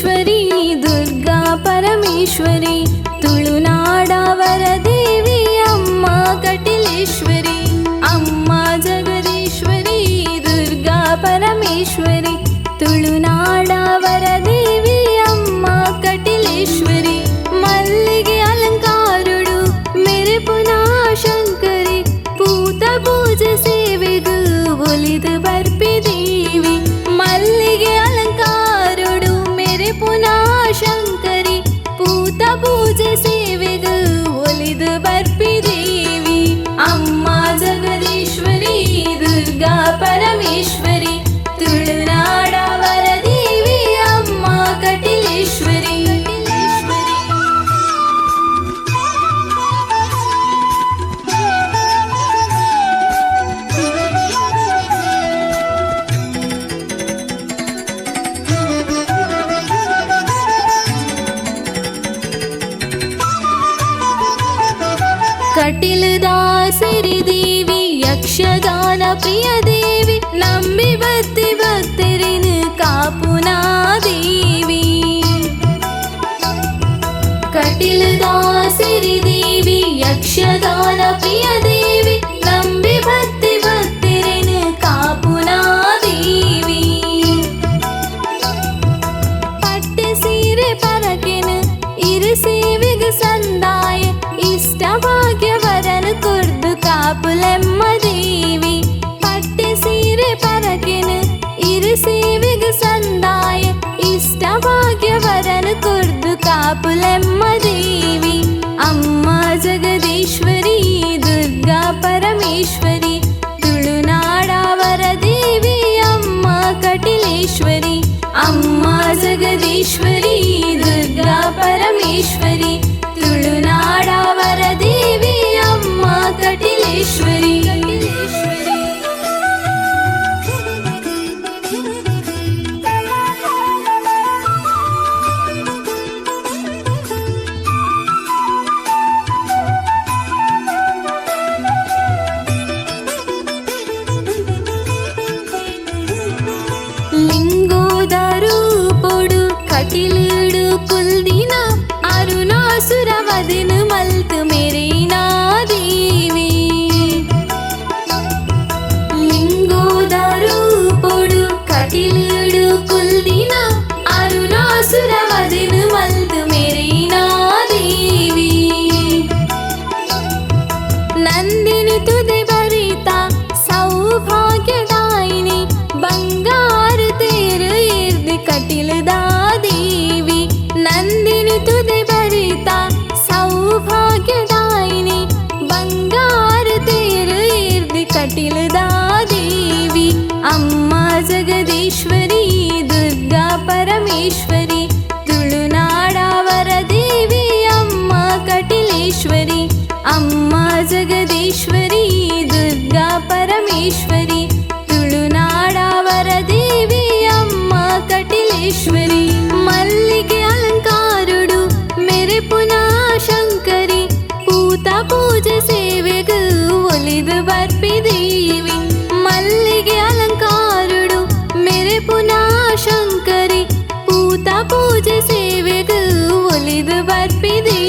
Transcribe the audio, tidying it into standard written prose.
Jagadishwari Durga Parameshwari Tulunada Varadevi ಅಮ್ಮ ಕಟಿಲೇಶ್ವರಿ ಅಮ್ಮ ಜಗದೀಶ್ವರಿ ದುರ್ಗಾ ಪರಮೇಶ್ವರಿ ತುಳುನಾಡ ವರದೇವಿ ಅಮ್ಮ ಕಟಿಲೇಶ್ವರಿ ಮಲ್ಲಿಗೆ ಅಲಂಕಾರುಡು ಮೇರೆ ಪುನಃ ಶಂಕರಿ ಪೂತ ಪೂಜೆ ಸೇವೆಗು ಒಲಿದು ಬರ್ಪಿದೇವಿ ಮಲ್ಲಿಗೆ ಅಲಂಕಾರುಡು ಮೇರೆ ಪುನಃ ಶಂಕರಿ ಪೂತ ಪೂಜೆ ಸೇವೆಗು ಒಲಿದು ಬರ್ಪಿದೇವಿ ಅಮ್ಮ ಜಗದೀಶ್ವರಿ ದುರ್ಗಾ ಪರಮೇಶ್ವರಿ ತುಳುನಾಡ ವರದೇವಿ ಅಮ್ಮ ಕಟಿಲೇಶ್ವರಿ. ಕಟಿಲದಾಸರಿ ದೇವಿ ಯಕ್ಷಗಾನ ಪ್ರಿಯ ದೇವಿ ನಂಬಿ ಭಕ್ತಿ ಭಕ್ತರಿನು ಕಾಪುನಾ ದೇವಿ. ಕಟಿಲದಾಸರಿ ದೇವಿ ಯಕ್ಷಗಾನ ಪ್ರಿಯ ದೇವಿ ನಂಬಿ ಭಕ್ತಿ ಭಕ್ತರಿನು ಕಾಪುನಾ ದೇವಿ. ಪಟ್ಟೆ ಸೀರೆ ಪರಕೆನು ಇರು ಸೇವೆಗೆ ಸಂದಾಯ ಇಷ್ಟ ಭಾಗ್ಯ ವರನು ಕುರ್ದು ಕಾಪುಲೆಮ್ಮ ದೇವಿ. ಪಟ್ಟೆ ಸೀರೆ ಪರಕೆನು ಇರು ಸೇವೆಗೆ ಸಂದಾಯ ಇಷ್ಟ ಭಾಗ್ಯ ವರನು ಕುರ್ದು ಕಾಪುಲೆಮ್ಮ ದೇವಿ. ಅಮ್ಮ ಜಗದೀಶ್ವರಿ ದುರ್ಗಾ ಪರಮೇಶ್ವರಿ ತುಳುನಾಡ ವರದೇವಿ ಅಮ್ಮ ಕಟಿಲೇಶ್ವರಿ ಅಮ್ಮ ಜಗದೀಶ್ವರಿ ದುರ್ಗಾ ಪರಮೇಶ್ವರಿ ತುಳುನಾಡ ವರದೇವಿ ಅಮ್ಮ ಕಟಿಲೇಶ್ವರಿ. ಲಿಂಗೋದಾರೂಪೊಡು ಕಟಿಲುಡು ಕುಲ್ದಿನ ಅರುಣಾಸುರವದನು ಮಲ್ತು ಮೆರೀನಾ ದೇವಿ. ಲಿಂಗೋದಾರೂಪೊಡು ಕಟಿಲುಡು ಕುಲ್ದಿನ ಅರುಣಾಸುರವದನು ಮಲ್ತು ಮೆರೀನಾ ದೇವಿ. ನಂದಿನಿ ತುದೆ ಬರಿತ ಸೌಭಾಗ್ಯದಾಯಿನಿ ಬಂಗಾರು ತೇರು ಇರ್ದಿ ಕಟಿಲದಾ ದೇವಿ. ನಂದಿನಿ ತುದೆ ಬರಿತ ಸೌಭಾಗ್ಯದಾಯಿನಿ ಬಂಗಾರು ತೇರು ಇರ್ದಿ ಕಟಿಲದಾ ದೇವಿ. ಅಮ್ಮ ಜಗದೀಶ್ವರಿ ದುರ್ಗಾ ಪರಮೇಶ್ವರಿ ತುಳುನಾಡ ವರದೇವಿ ಅಮ್ಮ ಕಟಿಲೇಶ್ವರಿ ಅಮ್ಮ ಜಗದೀಶ್ವರಿ ದುರ್ಗಾ ಪರಮೇಶ್ವರಿ ತುಳುನಾಡ ವರದೇವಿ ಅಮ್ಮ ಕಟಿಲೇಶ್ವರಿ. ಮಲ್ಲಿಗೆ ಅಲಂಕಾರುಡು ಮೇರೆ ಪುನಃ ಶಂಕರಿ ಪೂತ ಪೂಜೆ ಸೇವೆಗು ಒಲಿದು ಬರ್ಪಿದೇವಿ. ಮಲ್ಲಿಗೆ ಅಲಂಕಾರುಡು ಮೇರೆ ಪುನಃ ಶಂಕರಿ ಪೂತ ಪೂಜೆ ಸೇವೆಗು ಒಲಿದು ಬರ್ಪಿದೇವಿ.